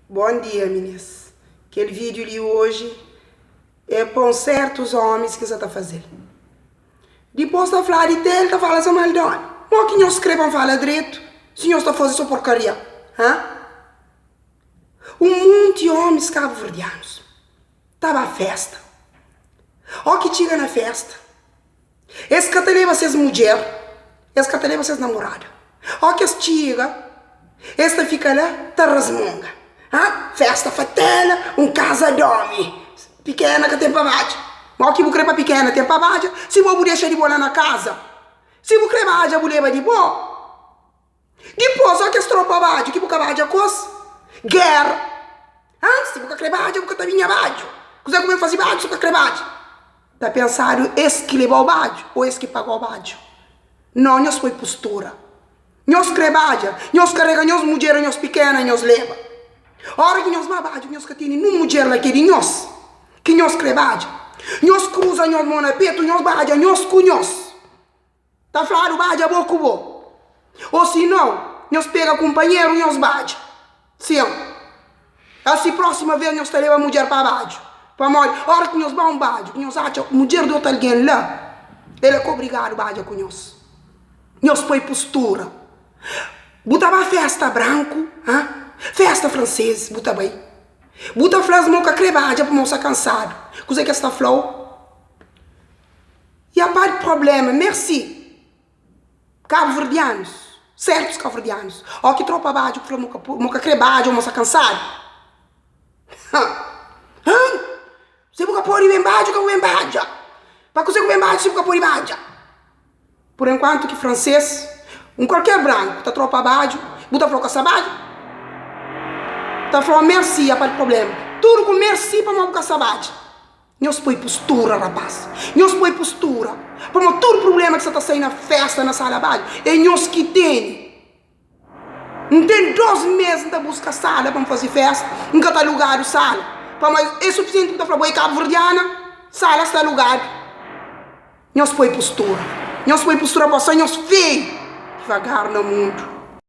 Bom dia minis. Kel vídeo li hoje é pa uns certos homis ki sa ta fazel. Dipos ta fla di tel ta fala so mal di omi. Mo ki nhos kre pa N fala dretu si nhos ta faze so porcaria? Ha? Un monti homis kabuverdianus ta ba festa. O ki txiga na festa Es ka ta leba ses mudjer, es ka ta leba ses namorada. Óki es txiga, es ta fika la ta rasmunga. Ha? Festa fatela, un kaza d'omi. Pikena ka ten pa badja. Ma óki bu kre pa pikena ten pa badja, si bo bu dexa di bo la na kaza. Si bu kre badja, bu leba di bo. Dipôs, ó kes tropa badju ki bu ka badja ku es, géra. Antis, si bu ka kre badja, bu ka ta binha badju. Kuzê ku ben faze badju si bu ka kre badja? Ta pensadu es ki leba-u badju ô es ki paga-u badju? Nau, nhos poi postura. Nhos kre badja, nhos karega nhos mudjer ô nhos pikena, nhos leba. Óra ki nhos ba badju, nhos ka tene nun mudjer la ki é di nhos, ki nhos kre badja. Nhos kruza nhos mô na petu, nhos badja nhos ku nhos. Ta fladu badja bo ku bo. Ô si nau, nhos pega kunpanheru nhos badja. Sin. Asi prósima vês nhos ta leba mudjer pa badju. Pamodi óras ki nhos ba un badju ki nhos atxa mudjer di otu algen la, el é ka obrigadu badja ku nhos. Nhos poi postura. Bu ta ba fésta branku, ha? Fésta fransês, bu ta bai. Bu ta fla-s ma bu ka krê badja pamodi bu sta kansadu. Kuzê ki es ta fla-u? Ya pa di problema merci Cabo-verdianos certos cabo-verdianos ó ki tropa badju ki fla mo ka mo ka kre badja mo sta kansadu ha han si bu ka podi ben badja ka bu ben badja pa kuse ku ben badja si bu ka podi badja por enquanto ki francês un qualquer branco ta tropa badju bu ta fla ka sa badja ta fla merci ya pa di problema tudo ku merci pamodi bu ka sa badja. Nhos poi postura rapaz, nhos poi postura, pamodi tudu prubléma ki sa ta sai na fésta, na sala badju, é nhos ki tene. N ten dos mês N ta buska sala pa N faze fésta, N ka ta alugadu sala, pamodi é sufisienti bu ta fla bo é kabuverdiana, sala sta alugadu. Nhos poi postura, nhos poi postura pa sa nhos feiu, divagar na mundu.